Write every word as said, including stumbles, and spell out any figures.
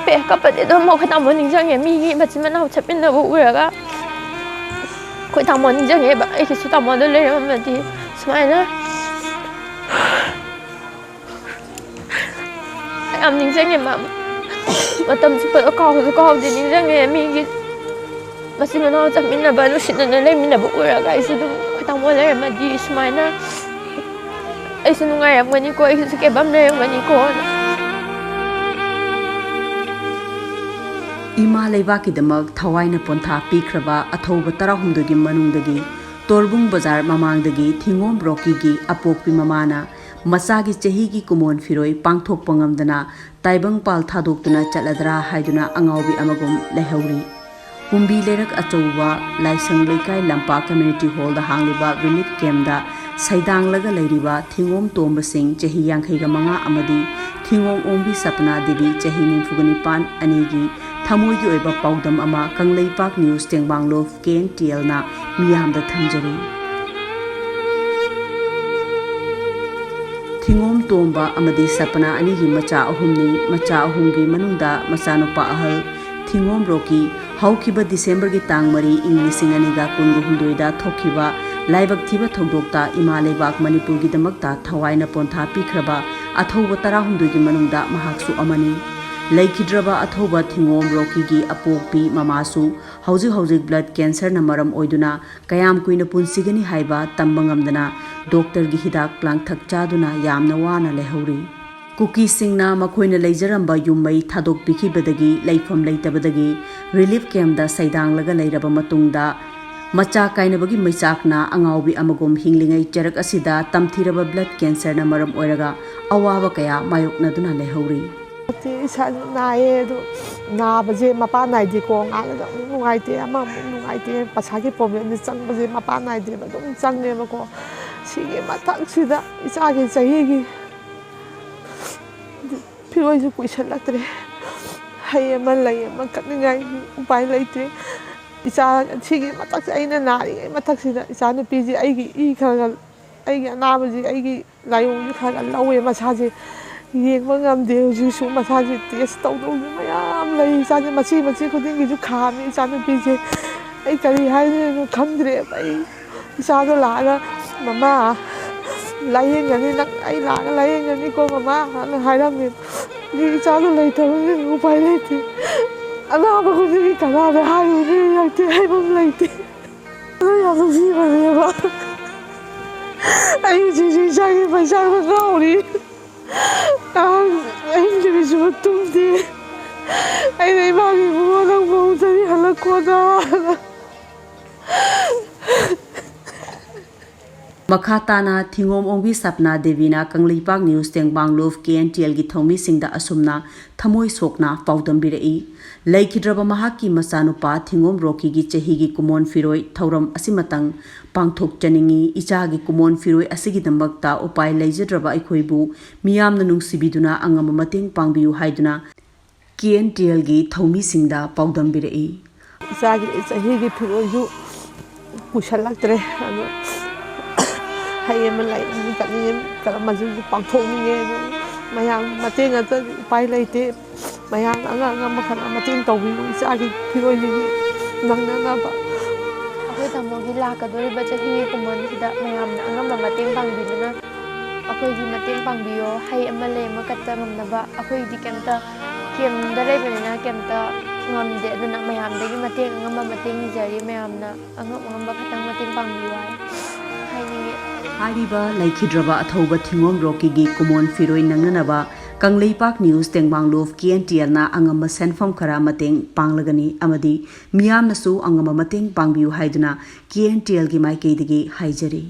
ꯀꯞꯄꯦ, ꯀꯞꯄꯗꯤ ꯑꯗꯨꯝ ꯑꯩꯈꯣꯏ ꯇꯥꯃꯣ ꯅꯤꯡꯁꯤꯡꯉꯦ꯫ ꯃꯤꯒꯤ ꯃꯆꯤꯟ ꯃꯅꯥꯎ ꯆꯠꯃꯤꯟꯅꯕ ꯎꯔꯒ ꯑꯩꯈꯣꯏ ꯇꯥꯃꯣ ꯅꯤꯡꯁꯤꯡꯉꯦꯕ꯫ ꯑꯩꯒꯤꯁꯨ ꯇꯥꯃꯣꯗꯣ ꯂꯩꯔꯝꯃꯗꯤ ꯁꯨꯃꯥꯏꯅ ꯌꯥꯝ ꯅꯤꯡꯁꯤꯡꯉꯦ ꯃꯥ꯫ ꯃꯇꯝ ꯆꯨꯞꯄꯗ ꯀꯥꯎꯕꯁꯨ ꯀꯥꯎꯗꯦ, ꯅꯤꯡꯁꯤꯡꯉꯦ꯫ ꯃꯤꯒꯤ ꯃꯆꯤꯟ ꯃꯅꯥꯎ ꯆꯠꯃꯤꯟꯅꯕ, ꯅꯨꯡꯁꯤꯅꯅ ꯂꯩꯃꯤꯟꯅꯕ ꯎꯔꯒ ꯑꯩꯁꯨ ꯑꯗꯨꯝ ꯑꯩꯈꯣꯏ ꯇꯥꯃꯣ ꯂꯩꯔꯝꯃꯗꯤ ꯁꯨꯃꯥꯏꯅ ꯑꯩꯁꯨ ꯅꯨꯡꯉꯥꯏꯔꯝꯒꯅꯤꯀꯣ, ꯑꯩꯁꯨ ꯀꯦꯕꯝ ꯂꯩꯔꯝꯒꯅꯤꯀꯣ꯫ ꯏꯃꯥ ꯂꯩꯕꯥꯛꯀꯤꯗꯃꯛ ꯊꯋꯥꯏꯅ ꯄꯣꯟꯊꯥ ꯄꯤꯈ꯭ꯔꯕ ꯑꯊꯧꯕ ꯇꯔꯥꯍꯨꯝꯗꯣꯏꯒꯤ ꯃꯅꯨꯡꯗꯒꯤ ꯇꯣꯔꯕꯨꯡ ꯕꯖꯥꯔ ꯃꯃꯥꯡꯗꯒꯤ ꯊꯤꯉꯣꯝ ꯔꯣꯀꯤꯒꯤ ꯑꯄꯣꯛꯄꯤ ꯃꯃꯥꯅ ꯃꯆꯥꯒꯤ ꯆꯍꯤꯒꯤ ꯀꯨꯃꯣꯟ ꯐꯤꯔꯣꯏ ꯄꯥꯡꯊꯣꯛꯄ ꯉꯝꯗꯅ ꯇꯥꯏꯕꯪꯄꯥꯜ ꯊꯥꯗꯣꯛꯇꯨꯅ ꯆꯠꯂꯗ꯭ꯔꯥ ꯍꯥꯏꯗꯨꯅ ꯑꯉꯥꯎꯕꯤ ꯑꯃꯒꯨꯝ ꯂꯩꯍꯧꯔꯤ꯫ ꯀꯨꯝꯕꯤ ꯂꯩꯔꯛ ꯑꯆꯧꯕ ꯂꯥꯏꯁꯪ ꯂꯩꯀꯥꯏ ꯂꯝꯄꯥꯛ ꯀꯝꯃ꯭ꯌꯨꯅꯤꯇꯤ ꯍꯣꯜꯗ ꯍꯥꯡꯂꯤꯕ ꯔꯤꯂꯤꯐ ꯀꯦꯝꯞꯗ ꯁꯩꯗꯥꯡꯂꯒ ꯂꯩꯔꯤꯕ ꯊꯤꯉꯣꯝ ꯇꯣꯝꯕꯁꯤꯡ ꯆꯍꯤ ꯌꯥꯡꯈꯩꯒ ꯃꯉꯥ ꯑꯃꯗꯤ ꯊꯤꯉꯣꯝ ꯑꯣꯡꯕꯤ ꯁꯄꯅꯥ ꯗꯦꯕꯤ ꯆꯍꯤ ꯅꯤꯐꯨꯒ ꯅꯤꯄꯥꯟ ꯑꯅꯤꯒꯤ ꯊꯃꯣꯏꯒꯤ ꯑꯣꯏꯕ ꯄꯥꯎꯗꯝ ꯑꯃ ꯀꯪꯂꯩꯄꯥꯛ ꯅ꯭ꯌꯨꯁ ꯇꯦꯡꯕꯥꯡꯂꯣ ꯀꯦ ꯑꯦꯟ ꯇꯤ ꯑꯦꯜꯅ ꯃꯤꯌꯥꯝꯗ ꯊꯝꯖꯔꯤ꯫ ꯊꯤꯉꯣꯝ ꯇꯣꯝꯕ ꯑꯃꯗꯤ ꯁꯄꯅꯥ ꯑꯅꯤꯒꯤ ꯃꯆꯥ ꯑꯍꯨꯝꯅꯤ꯫ ꯃꯆꯥ ꯑꯍꯨꯝꯒꯤ ꯃꯅꯨꯡꯗ ꯃꯆꯥꯅꯨꯄꯥ ꯑꯍꯜ ꯊꯤꯉꯣꯝ ꯔꯣꯀꯤ ꯍꯧꯈꯤꯕ ꯗꯤꯁꯦꯝꯕꯔꯒꯤ ꯇꯥꯡ ꯃꯔꯤ, ꯏꯪ ꯂꯤꯁꯤꯡ ꯑꯅꯤꯒ ꯀꯨꯟꯒ ꯍꯨꯝꯗꯣꯏꯗ ꯊꯣꯛꯈꯤꯕ ꯂꯥꯏꯕꯛ ꯊꯤꯕ ꯊꯧꯗꯣꯛꯇ ꯏꯃꯥ ꯂꯩꯕꯥꯛ ꯃꯅꯤꯄꯨꯔꯒꯤꯗꯃꯛꯇ ꯊꯋꯥꯏꯅ ꯄꯣꯟꯊꯥ ꯄꯤꯈ꯭ꯔꯕ ꯑꯊꯧꯕ ꯇꯔꯥꯍꯨꯝꯗꯣꯏꯒꯤ ꯃꯅꯨꯡꯗ ꯃꯍꯥꯛꯁꯨ ꯑꯃꯅꯤ꯫ ꯂꯩꯈꯤꯗ꯭ꯔꯕ ꯑꯊꯧꯕ ꯊꯤꯉꯣꯝ ꯔꯣꯀꯤꯒꯤ ꯑꯄꯣꯛꯄꯤ ꯃꯃꯥꯁꯨ ꯍꯧꯖꯤꯛ ꯍꯧꯖꯤꯛ ꯕ꯭ꯂꯗ ꯀꯦꯟꯁꯔꯅ ꯃꯔꯝ ꯑꯣꯏꯗꯨꯅ ꯀꯌꯥꯝ ꯀꯨꯏꯅ ꯄꯨꯟꯁꯤꯒꯅꯤ ꯍꯥꯏꯕ ꯇꯝꯕ ꯉꯝꯗꯅ ꯗꯣꯛꯇꯔꯒꯤ ꯍꯤꯗꯥꯛ ꯂꯥꯡꯊꯛ ꯆꯥꯗꯨꯅ ꯌꯥꯝꯅ ꯋꯥꯅ ꯂꯩꯍꯧꯔꯤ꯫ ꯀꯨꯀꯤꯁꯤꯡꯅ ꯃꯈꯣꯏꯅ ꯂꯩꯖꯔꯝꯕ ꯌꯨꯝ ꯃꯩ ꯊꯥꯗꯣꯛꯄꯤꯈꯤꯕꯗꯒꯤ ꯂꯩꯐꯝ ꯂꯩꯇꯕꯗꯒꯤ ꯔꯤꯂꯤꯐ ꯀꯦꯝꯞꯗ ꯁꯩꯗꯥꯡꯂꯒ ꯂꯩꯔꯕ ꯃꯇꯨꯡꯗ ꯃꯆꯥ ꯀꯥꯏꯅꯕꯒꯤ ꯃꯩꯆꯥꯛꯅ ꯑꯉꯥꯎꯕꯤ ꯑꯃꯒꯨꯝ ꯍꯤꯡꯂꯤꯉꯩ ꯆꯔꯛ ꯑꯁꯤꯗ ꯇꯝꯊꯤꯔꯕ ꯕ꯭ꯂꯗ ꯀꯦꯟꯁꯔꯅ ꯃꯔꯝ ꯑꯣꯏꯔꯒ ꯑꯋꯥꯕ ꯀꯌꯥ ꯃꯥꯌꯣꯛꯅꯗꯨꯅ ꯂꯩꯍꯧꯔꯤ꯫ ꯏꯁꯥꯁꯨ ꯅꯥꯏꯌꯦ, ꯑꯗꯣ ꯅꯥꯕꯁꯦ ꯃꯄꯥꯟ ꯅꯥꯏꯗꯦꯀꯣ꯫ ꯉꯥꯡꯉꯒ ꯑꯃꯨꯛ ꯅꯨꯡꯉꯥꯏꯇꯦ, ꯑꯃ ꯑꯃꯨꯛ ꯅꯨꯡꯉꯥꯏꯇꯦ, ꯄꯩꯁꯥꯒꯤ ꯄ꯭ꯔꯣꯕ꯭ꯂꯦꯝꯁꯦ ꯆꯪꯕꯁꯦ ꯃꯄꯥꯟ ꯅꯥꯏꯗꯦꯕ, ꯑꯗꯨꯝ ꯆꯪꯉꯦꯕꯀꯣ꯫ ꯁꯤꯒꯤ ꯃꯊꯛꯁꯤꯗ ꯏꯆꯥꯒꯤ ꯆꯍꯤꯒꯤ ꯐꯤꯔꯣꯜꯁꯨ ꯀꯨꯏꯁꯜꯂꯛꯇ꯭ꯔꯦ꯫ ꯍꯩ ꯑꯃ ꯂꯩ ꯑꯃ ꯀꯠꯅꯤꯡꯉꯥꯏ ꯎꯄꯥꯏ ꯂꯩꯇ꯭ꯔꯦ꯫ ꯏꯆꯥ ꯁꯤꯒꯤ ꯃꯊꯛꯁꯦ, ꯑꯩꯅ ꯅꯥꯔꯤꯉꯩ ꯃꯊꯛꯁꯤꯗ ꯏꯆꯥ ꯅꯨꯄꯤꯁꯦ ꯑꯩꯒꯤ ꯏ ꯈꯔ ꯈꯔ, ꯑꯩꯒꯤ ꯑꯅꯥꯕꯁꯦ, ꯑꯩꯒꯤ ꯂꯥꯏꯑꯣꯡꯁꯦ ꯈꯔ ꯈꯔ ꯂꯧꯋꯦ ꯃꯁꯥꯁꯦ꯫ ꯌꯦꯡꯕ ꯉꯝꯗꯦ꯫ ꯍꯧꯖꯤꯛꯁꯨ ꯃꯁꯥꯁꯦ ꯇꯦꯁ ꯇꯧꯗꯧꯁꯨ ꯃꯌꯥꯝ ꯂꯩ꯫ ꯏꯆꯥꯁꯦ ꯃꯆꯤ ꯃꯆꯤ ꯈꯨꯗꯤꯡꯒꯤꯁꯨ ꯈꯥꯝꯃꯤ ꯏꯆꯥꯅꯨꯄꯤꯁꯦ꯫ ꯑꯩ ꯀꯔꯤ ꯍꯥꯏꯗꯣꯏꯅꯣ ꯈꯪꯗ꯭ꯔꯦꯕ꯫ ꯑꯩ ꯏꯆꯥꯗꯣ ꯂꯥꯛꯑꯒ "ꯃꯃꯥ, ꯂꯥꯏꯌꯦꯡꯒꯅꯤ ꯅꯪ, ꯑꯩ ꯂꯥꯛꯑꯒ ꯂꯥꯏꯌꯦꯡꯒꯅꯤꯀꯣ ꯃꯃꯥ" ꯍꯥꯏꯅ ꯍꯥꯏꯔꯝꯃꯦ꯫ ꯍꯧꯖꯤꯛ ꯏꯆꯥꯗꯣ ꯂꯩꯇꯕꯅꯤꯅ ꯎꯄꯥꯏ ꯂꯩꯇꯦ꯫ ꯑꯅꯥꯕ ꯈꯨꯗꯤꯡꯒꯤ ꯀꯅꯥꯗ ꯍꯥꯏꯔꯨꯅꯤ? ꯂꯩꯇꯦ, ꯍꯥꯏꯐꯝ ꯂꯩꯇꯦ꯫ ꯑꯗꯨ ꯌꯥꯝ ꯅꯨꯡꯁꯤꯕꯅꯦꯕ꯫ ꯑꯩ ꯍꯧꯖꯤꯛꯁꯨ ꯏꯆꯥꯒꯤ ꯄꯩꯁꯥꯗ ꯉꯥꯎꯔꯤ꯫ ꯑꯍꯤꯡ ꯅꯨꯃꯤꯠꯁꯨ ꯇꯨꯝꯗꯦ꯫ ꯑꯩꯅ ꯏꯃꯥꯒꯤ "ꯏꯕꯨꯡꯉꯣ, ꯅꯪ ꯃꯍꯨꯠꯇꯗꯤ ꯍꯜꯂꯛꯀꯣꯗ" ꯃꯈꯥ ꯇꯥꯅ ꯊꯤꯉꯣꯝ ꯑꯣꯡꯕꯤ ꯁꯞꯅꯥ ꯗꯦꯕꯤꯅ ꯀꯪꯂꯩꯄꯥꯛ ꯅ꯭ꯌꯨꯁ ꯇꯦꯡꯕꯥꯡꯂꯨꯞ ꯀꯦ ꯑꯦꯟ ꯇꯤ ꯑꯦꯜꯒꯤ ꯊꯧꯃꯤꯁꯤꯡꯗ ꯑꯁꯨꯝꯅ ꯊꯃꯣꯏ ꯁꯣꯛꯅ ꯄꯥꯎꯗꯝꯕꯤꯔꯛꯏ꯫ ꯂꯩꯈꯤꯗ꯭ꯔꯕ ꯃꯍꯥꯛꯀꯤ ꯃꯆꯥꯅꯨꯄꯥ ꯊꯤꯉꯣꯝ ꯔꯣꯀꯤꯒꯤ ꯆꯍꯤꯒꯤ ꯀꯨꯃꯣꯟ ꯐꯤꯔꯣꯏ ꯊꯧꯔꯝ ꯑꯁꯤꯃꯇꯪ ꯄꯥꯡꯊꯣꯛꯆꯅꯤꯡꯏ꯫ ꯏꯆꯥꯒꯤ ꯀꯨꯃꯣꯟ ꯐꯤꯔꯣꯏ ꯑꯁꯤꯒꯤꯗꯃꯛꯇ ꯎꯄꯥꯏ ꯂꯩꯖꯗ꯭ꯔꯕ ꯑꯩꯈꯣꯏꯕꯨ ꯃꯤꯌꯥꯝꯅ ꯅꯨꯡꯁꯤꯕꯤꯗꯨꯅ ꯑꯉꯝꯕ ꯃꯇꯦꯡ ꯄꯥꯡꯕꯤꯌꯨ ꯍꯥꯏꯗꯨꯅ ꯀꯦ ꯑꯦꯟ ꯇꯤ ꯑꯦꯜꯒꯤ ꯊꯧꯃꯤꯁꯤꯡꯗ ꯄꯥꯎꯗꯝꯕꯤꯔꯛꯏ꯫ ꯏꯆꯥꯒꯤ ꯆꯍꯤꯒꯤ ꯐꯤꯔꯣꯜꯁꯨ ꯄꯨꯁꯜꯂꯛꯇ꯭ꯔꯦ꯫ ꯑꯗꯣ ꯍꯩ ꯑꯃ ꯂꯩ, ꯀꯠꯅꯤꯡꯉꯦ, ꯀꯔꯝꯕꯁꯨ ꯄꯥꯡꯊꯣꯛꯅꯤꯡꯉꯦ꯫ ꯑꯗꯨ ꯃꯌꯥꯝ ꯃꯇꯦꯡ ꯑꯝꯇ ꯎꯄꯥꯏ ꯂꯩꯇꯦ꯫ ꯃꯌꯥꯝ ꯑꯉꯝ ꯑꯉꯝꯕ ꯈꯔ ꯃꯇꯦꯡ ꯇꯧꯕꯤꯌꯨ꯫ ꯏꯆꯥꯒꯤ ꯐꯤꯔꯣꯜꯁꯤꯒꯤ ꯅꯪꯅꯅꯕ꯫ ꯑꯩꯈꯣꯏ ꯇꯥꯃꯣꯒꯤ ꯂꯥꯛꯀꯗꯧꯔꯤꯕ ꯆꯍꯤꯒꯤ ꯀꯨꯝꯃꯣꯟꯁꯤꯗ ꯃꯌꯥꯝꯅ ꯑꯉꯝꯕ ꯃꯇꯦꯡ ꯄꯥꯡꯕꯤꯗꯨꯅ ꯑꯩꯈꯣꯏꯒꯤ ꯃꯇꯦꯡ ꯄꯥꯡꯕꯤꯌꯣ꯫ ꯍꯩ ꯑꯃ ꯂꯩ ꯑꯃ ꯀꯠꯄ ꯉꯝꯅꯕ꯫ ꯑꯩꯈꯣꯏꯗꯤ ꯀꯩꯝꯇ ꯀꯦꯝꯗ ꯂꯩꯕꯅꯤꯅ ꯀꯩꯝꯇ ꯉꯝꯗꯦ꯫ ꯑꯗꯨꯅ ꯃꯌꯥꯝꯗꯒꯤ ꯃꯇꯦꯡ ꯑꯉꯝꯕ ꯃꯇꯦꯡ ꯅꯤꯖꯔꯤ꯫ ꯃꯌꯥꯝꯅ ꯑꯉꯝ ꯑꯉꯝꯕ ꯈꯛꯇꯪ ꯃꯇꯦꯡ ꯄꯥꯡꯕꯤꯌꯨ ꯍꯥꯏ ꯍꯥꯏꯅꯤꯡꯉꯤ꯫ ꯍꯥꯏꯔꯤꯕ ꯂꯩꯈꯤꯗ꯭ꯔꯕ ꯑꯊꯧꯕ ꯊꯤꯉꯣꯝ ꯔꯣꯀꯤꯒꯤ ꯀꯨꯃꯣꯟ ꯐꯤꯔꯣꯏ ꯅꯪꯅꯅꯕ ꯀꯪꯂꯩꯄꯥꯛ ꯅ꯭ꯌꯨꯁ ꯇꯦꯡꯕꯥꯡꯂꯨꯞ ꯀꯦ ꯑꯦꯟ ꯇꯤ ꯑꯦꯜꯅ ꯑꯉꯝꯕ ꯁꯦꯟꯐꯝ ꯈꯔ ꯃꯇꯦꯡ ꯄꯥꯡꯂꯒꯅꯤ ꯑꯃꯗꯤ ꯃꯤꯌꯥꯝꯅꯁꯨ ꯑꯉꯝꯕ ꯃꯇꯦꯡ ꯄꯥꯡꯕꯤꯌꯨ ꯍꯥꯏꯗꯨꯅ ꯀꯦ ꯑꯦꯟ ꯇꯤ ꯑꯦꯜꯒꯤ ꯃꯥꯏꯀꯩꯗꯒꯤ ꯍꯥꯏꯖꯔꯤ꯫